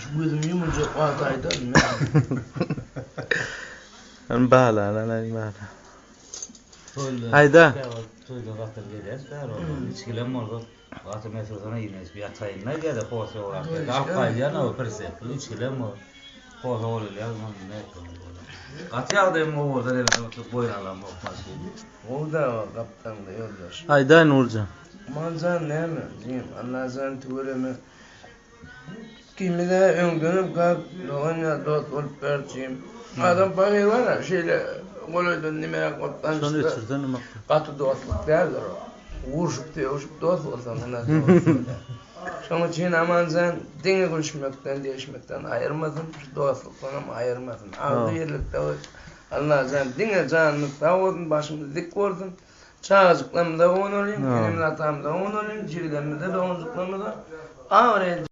Şu gözüm ýumuljak wagty aýdaryn men. Ony baglan alaýyn bagla. Aýda. Toýda gatyr gelýär bäri olar. Içgilem bolsa gaty mesursana ýene içip ýataýyn-da diýýär-de posa bolap geldi. Alyp gaýdýan o prisepli içgilem bol. Posa bolýar Gaty ýagdaýym gowy bolsa rebede oturyp boýun alam bok maşyn. Gowy-da gapdaňda ýoldaş. Aýdaý Nurjan. Amanjan näme jigim Allajan tüweleme Ikimiz-ä öňdenem kak dogan ýaly dost bolup berdi jigim. Adam pahyr bar-a şeýle golaýdan nimeräk bolup tanyşsa gaty dostluk däldir o. Urşup döwüşip dost bolsaň ine dost bolýar. Şonuň üçin Amanjan diňe gülüşmekden degişmekden aýyrmasyn şu dostlukdanam aýyrmasyn. Agzybirlikde Allajan diňe janymyz sag bolsun başymyz dik bolsun. Çagajyklarymyza guwanalyň, enemiz atamyza guwanalyň, jigilerimize, doganjyklarymyza agyr el.